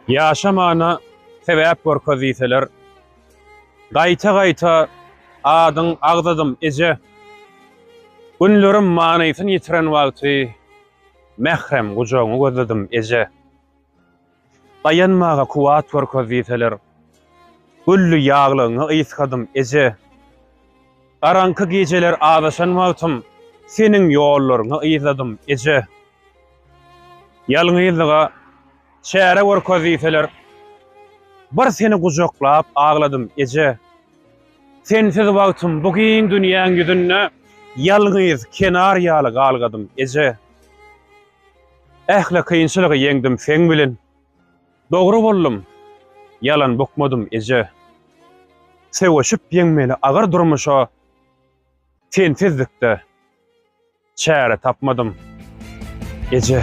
Ýaşamana sebäp görkez diýseler, Gaýta-gaýta adyň agzadym, eje. Günlerim manysyn ýitiren wagty, Mährem gujagyňy gözledim, eje. Daýanmaga kuwwat görkez diýseler, Gülli ýaglygyňy ysgadym, eje. Garaňky gijeler azaşan wagtym, Seniň ýollaryňy yzladym, eje. Ýalňyzlyga çäre görkez diýseler, Bir seni gujaklap agladym, eje. Sensiz wagtym bu giň dünýäň ýüzünde Ýalňyz kenar ýaly galgadym, eje. Ähli kynçylygy ýeňdim seň bilen. Dogry boldum, ýalan bukmadym, eje. Söweşip ýeňmeli agyr durmuşa Sensizlikde çäre tapmadym, eje.